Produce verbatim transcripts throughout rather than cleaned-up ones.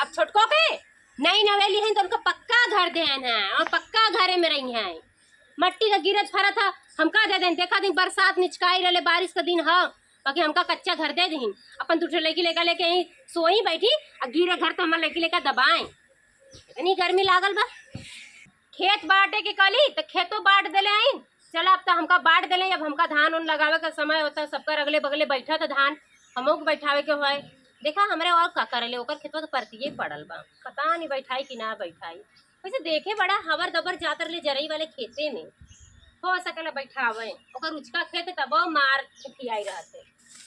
छोटको के नई नवेली हैं तो उनका पक्का घर देन है और पक्का घरे में रही हैं। मट्टी का गिरत फरत है, हमका दे देन। देखा दिन बरसात निचकाई रहले, बारिश का दिन है, बाकी हमका कच्चा घर दे दीन। अपन दू ठे लड़की लेकर लेके यहीं सोई बैठी, और गिरे घर तो हमार लड़की लेकर दबाएं। इतनी गर्मी लागल बा। खेत बाटे के कहली तो खेतो बांट देले आई। चला, अब तो हमका बांट देले, अब हमका धान उन लगावे का समय होता, सबकर अगले बगले बैठा था धान, हमहू के बैठावे के होए। देखा हमरे और का करेले, ओकर खेतवा तो परतिये पड़ल बा, पता नहीं बैठाई कि ना बैठाई। वैसे देखे बड़ा हबर दबर जात रहले जरई वाले खेते में, हो सकेला बैठावे, ओकर उचका खेत तबो मार खियाई रहते।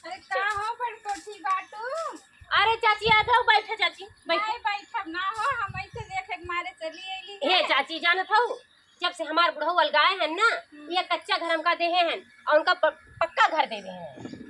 अरे का हो बड़कोठी बाटू? अरे चाची, आ जाओ, बैठा चाची, बैठा। नहीं बैठब ना हो, हम ऐसे देखे के मारे चली अइली हे है। चाची, जानत हऊ, जब से हमार बुढ़ऊ अलगाए हैं ना, हम्म। ये कच्चा घर हमका देहे हैं और उनका प-, पक्का घर देवे हैं।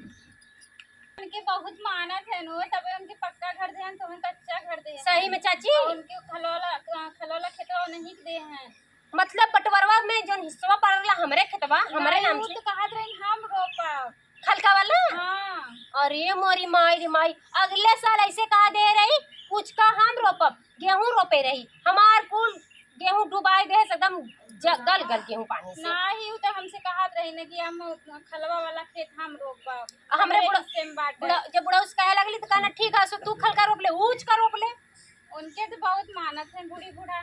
उनके बहुत मानत है नो, तबे उनके पक्का घर देहन, तो उनका कच्चा घर देहन। सही में चाची? और उनके खलौला, खलौला खेतवा नहीं देहन। मतलब बंटवारवा में जौन हिस्सा पड़ला हमरे खेतवा, हमरे नहीं, नाम वो से। तो कहत रही हम रोपब। खलका वाला? हाँ। अरे मोरी माई रे माई, अगले साल ऐसे कहा दे रही, कुछ का हम रोपब, गेहूं रोपे रही, हमार कुल गेहूं डुबाई दे, एकदम ज-, गल गल गेहूं पानी से। नाही, उ तो हमसे कहत रही ना कि हम खलवा वाला खेत हम रोपब, हमरे हमरे बुढ़ा-, हिस्से में बाटे। बुढ़ा-, जब बुढ़ऊ से कहे लगली तो कहना, "ठीक है, सो तू खलका रोप ले, ऊ उचका रोप ले।" उनके तो बहुत मानत है बूढ़ी बूढ़ा।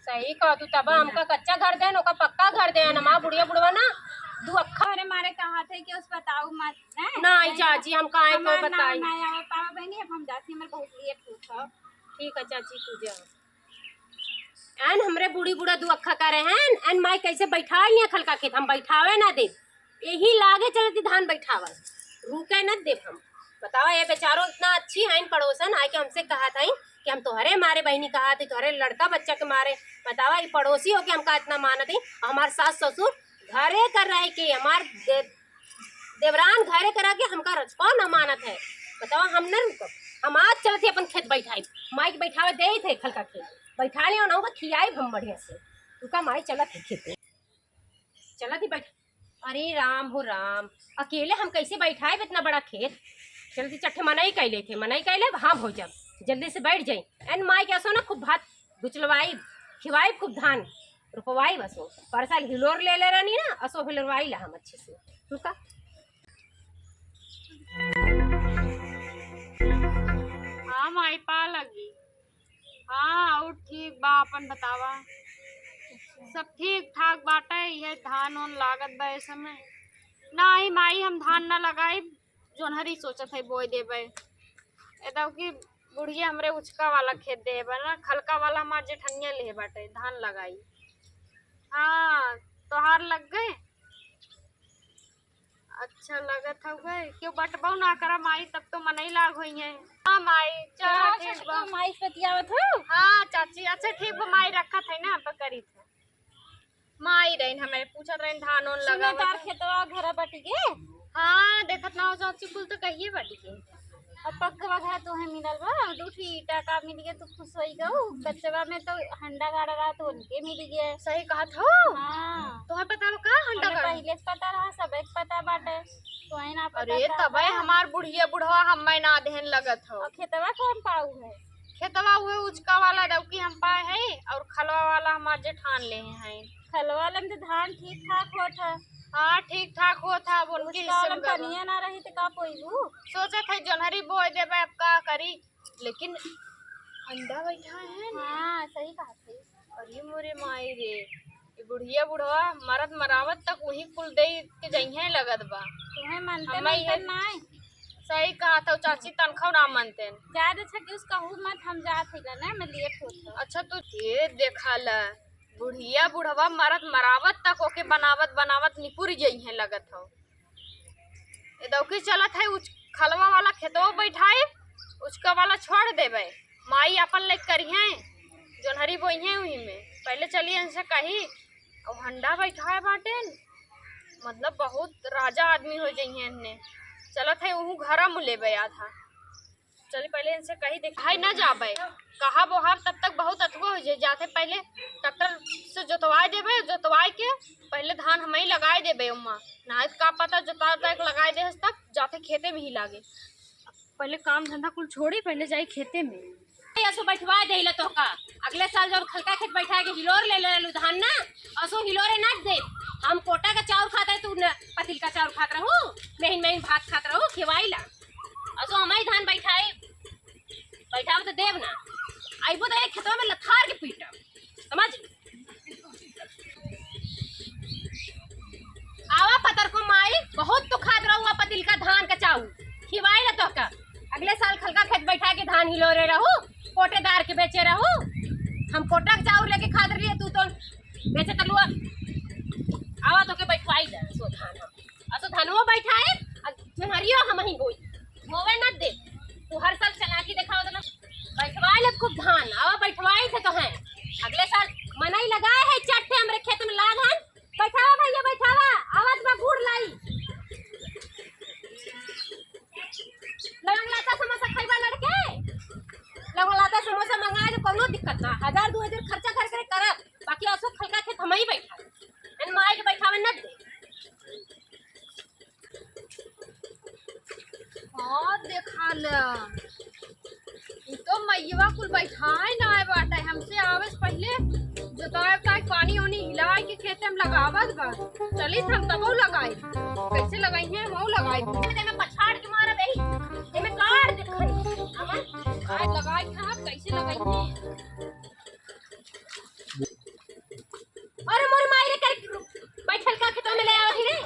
सही कह तू, तब हमका कच्चा घर देन, ओका पक्का घर देन, हमार बुढ़िया बुढ़वा ना दू अक्खा। अरे मारे कहत है कि उस बताऊ मत, हैं? नहीं चाची, हम काहे को हमार नाम बताई? ना आवे पावा बहनी, अब हम जाती, हमारे बहुत लेट होत है। ठीक है चाची, तू जा। एन हमरे बूढ़ी बूढ़ा दू अक्खा करे हैं, एन माई कैसे बैठा लिया खलका खेत, हम बैठावे ना देब। यही लागे चलती धान बैठावल, रुके न देब हम। बतावा, ये बेचारो इतना अच्छी हैं पड़ोसन, आके हमसे कहा था कि हम तोहरे मारे बहनी कहा थी, तोहरे लड़का बच्चा के मारे। बतावा, ये पड़ोसी होके हमका इतना मानत है, हमार सास ससुर घरे कर रहे के हमार दे-, देवरान घरे करा के हमका रचको ना मानत है। बतावा, हम न रुकब, हम आज चलत ही अपन खेत बैठाई, माई के बैठावे दे थे खलका खेत बैठा लियो ना, खियाई हम बढ़िया से। रुका माई, चलत है खेते, चलत ही बैठ। अरे राम हो राम, अकेले हम कैसे बैठाए इतना बड़ा खेत? चलती चट्ठे मनई कैले थे, मनई कैले, हाँ भौजा, जल्दी से बैठ जाई। एन माई के असो ना खूब भात गुचलवाई, खिवाई खूब धान रोपवाई बसो। पर साल हिलोर ले ले रहनी ना, असो हिलोरवाई ला हम अच्छे से। रुका। हाँ माई, पा लगी। हाँ, और ठीक बा, अपन बतावा। सब ठीक ठाक बाटे, इहे धान ओन लागत बा ए समय। नाही माई, हम धान ना लगाइब, जोन्हरी सोचत है बोए देबे। ए दौकी बुढ़िया हमरे उचका वाला खेत देहे बा ना, खलका वाला हमार जेठनिया लेहे बाटे, धान लगाई। हाँ, तोहार लग गए? अच्छा लगत हउवे, क्यों बटबो ना करा माई, तब तो मनई लाग होई है। हाँ माई, चला हाँ, ठीक बा। माई से बतियावत हो? हाँ चाची, अच्छा ठीक बा माई, रखत है ना, अब करी थे। माई रहीन हमें पूछत रहीन धान ओन सुना लगावत तार है। खेतवा घर बटी के? हाँ, देखत ना हो चाची, कुल तो कहिए बटी के। अब पक्कवा घर तोहे मिलल बा, दू ठी ईटा का मिल गए, तू खुश होई गऊ। कच्चवा में तो हंडा गाड़ा रहा, तो उनके मिल गए। सही कहत हो। हाँ। तोहे पता बा का हंडा हमें गाड़ा? पहिले से पता रहा, सबे के पता बाटे। तोहे ना पता अरे का तबे बा? हमार बुढ़िया बुढ़वा हमें ना देहन लगत हो। और खेतवा कौन पाऊ है? खेतवा उहे उचका वाला दौकी हम पाए है और खलवा वाला हमार जेठान लेहे हैं। खलवा वाला में तो धान ठीक ठाक होत है। हाँ, ठीक ठाक होत है, अब उनके उचका हिस्से वाला में में गड़बड़। पनिया ना रही तो का पोईबू? सोचत है जोन्हरी बोए देबे, अब का करी, लेकिन अंडा बैठा है ना। हाँ, सही कहा थे। अरे मोरे माई रे, ये बुढ़िया बुढ़वा मरत मरावत तक वही कुल दे के जइहे लगत बा। तुम्हें मानते हमें मानते ये नाई। सही कहा था चाची, तनखा ना मानते। ज्यादा छकी उस कहू मत, हम जात है ना, मैं लेट होत है। अच्छा तू ये देखा ला, बुढ़िया बुढ़वा मरत मरावत तक ओके बनावत बनावत निपुर जइहे लगत हो। ए दौकी चलत है, उच-, खलवा वाला खेतवा बैठाई, उचका वाला छोड़ देबे। माई अपन लेके करिहे, जोन्हरी बोइहे उही में। पहले चली इनसे कही, अब हंडा बैठाए बाटेन, मतलब बहुत राजा आदमी हो जइहे इन्ने। चलत है, उहू घरा में लेबे आधा। चली पहले इनसे कही देख, भाई ना जाबे, कहा बोहाब तब तक बहुत अथुआ हो जाए। जाते पहले ट्रैक्टर से जोतवाए देबे, जोतवाए के पहले धान हमही लगाए देबे उमा। ना का पता जोता जोता के लगाए दे तब जाते खेते में ही लागे। पहले काम धंधा कुल छोड़ी, पहले जाई खेते में। ए, असो बैठवा देइला तोहका। अगले साल जौन खलका खेत बैठा के हिलोर लेले रहलू धान ना, असो हिलोरे ना दे। हम कोटा का चाउर खात है, तू न पतिल का चाउर खात रहू, महीन महीन भात खात रहू, खिवाइला। असो हमही धान बैठाई, बैठाव तो देब ना, आइबो तो एक खेतवा में लथार के पीटब, समझ? आवा पतर को माई, बहुत तो खात रहू पतिल का धान का चाउर, खिवाई ना तोहका। अगले साल खलका खेत बैठा के धान हिलोरे रहू, कोटेदार के बेचे रहू। हम कोटा के चाउर लेके खात रहिए, तू तो बेचे तलुआ। आवा तोके बैठवाई दे सो धान हम। असो धनवो बैठाए, आ जोन्हरियो हमही बोई। बोवे न दे। तू हर साल चला के देखाओ तो ना। बैठवाए ले खूब धान, आवा बैठवाई थे तो हैं। अगले साल मनई लगाए है चट्टे हमरे खेत में लाग हन। बैठावा भैया, बैठावा, आवाज में गुड़ लाई। लवंग लाता समोसा खइबा लड़के? लवंग लाता समोसा मंगाए तो कौनो दिक्कत ना, हजार दो हजार खर्चा घर करे करब, बाकी असो खलका खेत हमही बैठा। एन माई के बैठावे न दे। हाँ, देखा ले। ई तो मइयवा कुल बैठाए ना आए बाटे। हमसे आवे से पहिले जोताए उताए, पानी ओनी हिलाए के खेते में लगावत बा। चली हम तबो लगाई। कैसे लगाई है, हमहू लगाई। एमे पछाड़ के मारब यही। एमे काट दे खाली। आवा। आज लगाई था, कैसे लगाई है? अरे मोर माई रे, कर बैठल का खेतवा में ले आवत ही रे।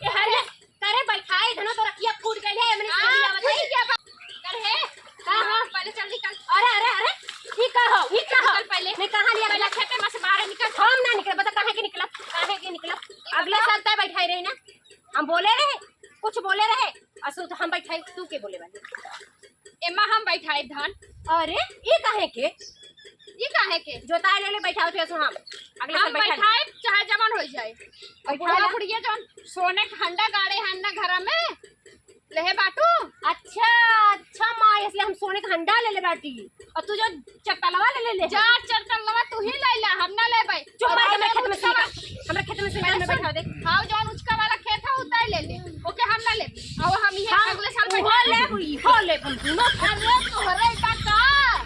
ए हरिया, करे बैठाए, धनो तो रखिया फूट गई है, हमने हाँ, समझ आवत है। फूट गया बा-, कर है। का हो? पहले चल निकल। अरे, अरे, अरे, ई का हो? ई का हो? निकल पहले। मैं कहाँ लिया पहले गया? खेते में से बाहर निकल। हम ना निकले, बता काहे के निकला? काहे के निकला? अगले साल तय बैठाए रहे ना, हम बोले रहे, कुछ बोले रहे, असो तो हम बैठाए, तू के बोले वाली? एमा हम बैठाए धान। अरे, ई काहे के? ई काहे के? जोताए ले ले, बैठाओ थे सो हम। अगले हम साल बैठा ले। बैठाए, चाहे जवन हो जाए। और बैठा बूढ़ा ले। बुढ़िया जवन सोने के हंडा गाड़े हैं ना घर में, लेहे बाटू। अच्छा, अच्छा माँ, इसलिए हम सोने का हंडा ले ले बाटी। और तू जो चरतलवा ले ले ले। चार चरतलवा तू ही ले ला, हम ना लेबै। चुप मार के और मेरे खेत में से उचका निकाल। हमरा खेत में से निकाल, हमें बैठा दे। हाँ, जौन उचका वाला खेत है, उतार ले ले। ओके, हम ना लेबै। और हम ये हाँ, अगले साल वो बैठा ले, वो ले, हम दोनों। अरे, तोहरे का का?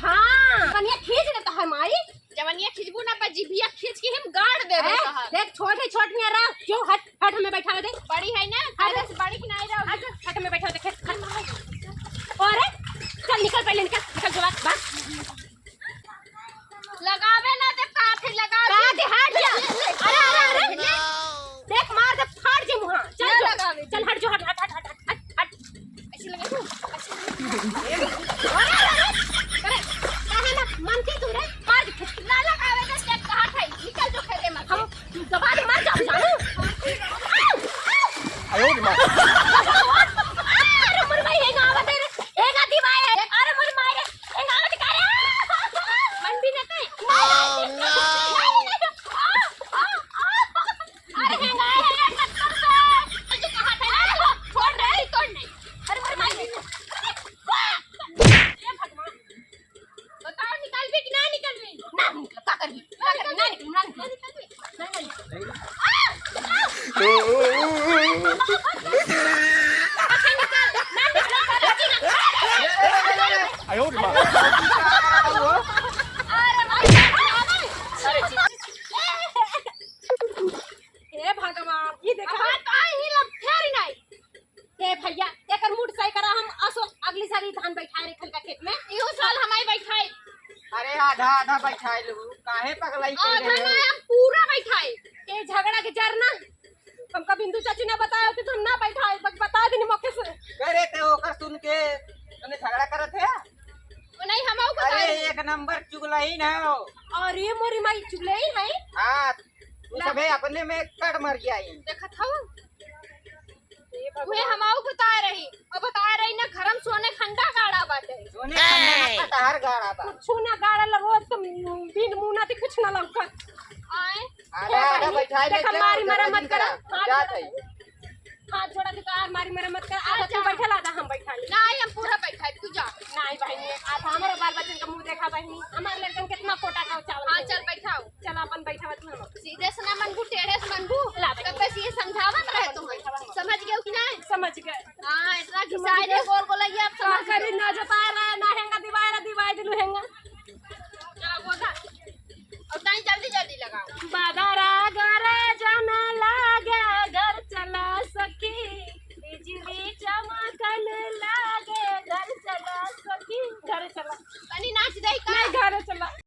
हाँ, कनिया खींच लेता है माई। जवनिया खींचबू ना, बस जिभिया खींच के हम गाड़ देबे हैं? तोहार। देख, छोट है, छोट नहीं रहा। जो हट, हट, हमें बैठा दे। बड़ी है ना, हट। पहले से बड़ी की नहीं रहो। हट, हट, हमें बैठा दे, खेत, हट। अरे, चल निकल, पहले निकल, निकल जो बात, बात। लगावे ना दे, का थे लगावे। का दे, हट जा। अरे, अरे, अरे। देख, मार दे, फाड़ जे मुहा। चल ना जो। लगावे। चल, हट जो, हट, हट। ऐसे लगे तू, ऐसे लगे। अरे, अरे, अरे, काहे ना मानती तू रे? मार दे। ना लगावे दे, देख कहाँ थे, निकल जो खेते में। हम दबा दे, मर जाओ, जानू। आयो रे माँ। अरे, मोर माई, हेंगा आवत है रे। हेंगा दी माई है। अरे, मोर माई रे। हेंगा आवत का रे? मन भी ना कहे। Oh, no। अरे, हेंगा है, हेंगा कसम से। अरे, कहाँ थे? अरे, छोड़ रे, छोड़ रे। अरे, मोर माई रे। हे भगवान। बताओ, निकलबी कि ना निकलबी? ना निकल, का करबी? का करबी? ना निकल, ना निकल। ना निकलबी। ना निकल। आ! आ! आयो रे माँ। अरे भाई, हे भगवान, ई देखा। हमार तो आई ही लब फेर नहीं। हे भैया, एकर मूड सही करा, हम असो अगली साल ई धान बैठाए रहे खलका खेत में। इहो साल हमारे बैठाए। अरे आधा आधा बैठाए लू, काहे पगलाई आधा कइले हो? ना, हम पूरा बैठाए। ए झगड़ा के जर ना, हमका बिंदु चाची ना बताए होती तो हम ना बैठाए, बस बता देनी मौके से। करे ते ओकर सुन के तने झगड़ा करत है? वो नहीं, हम आऊ अरे बताए। एक नंबर चुगलई ना हो। अरे मोरी माई, चुगलई है? हाँ, तू ला। सबे अपने में कट मर जाई। देखत हऊ? हे भगवान। उहे हम आऊ बताए रही, और बताए रही ना, घर में सोने खंडा गाड़ा बाटे। सोने खंडा ना, कटहर गाड़ा बा। कुछ ना गाड़ा ला, रोज तो बिन मुंह ना ती कुछ ना लौकत। आए। आधा, आधा बैठाए ले, देखा, चल, मारी मरा मत करा। हाथ जात जोड़ा है। हाथ जोड़ा दुकान, मारी मरा मत करा। आधा तू बैठा ला, आधा हम बैठा ले। नहीं, हम पूरा बैठा, तू जा। नहीं बहिनी, आधा हमारे बाल बच्चन का मुंह देखा बहिनी, हमारे लड़कन कितना कोटा का चावल हाँ, दे। चल बैठाओ। चल अपन बैठा तू हम। सीधे से ना मनबू, टेढ़े से मनबू। ला दे। तब बस ये समझावत रहे तुम। समझ गए कि नहीं? समझ गए। हाँ, इतना घिसाए दे गोल गोल, ये आप समझ गए। ना जो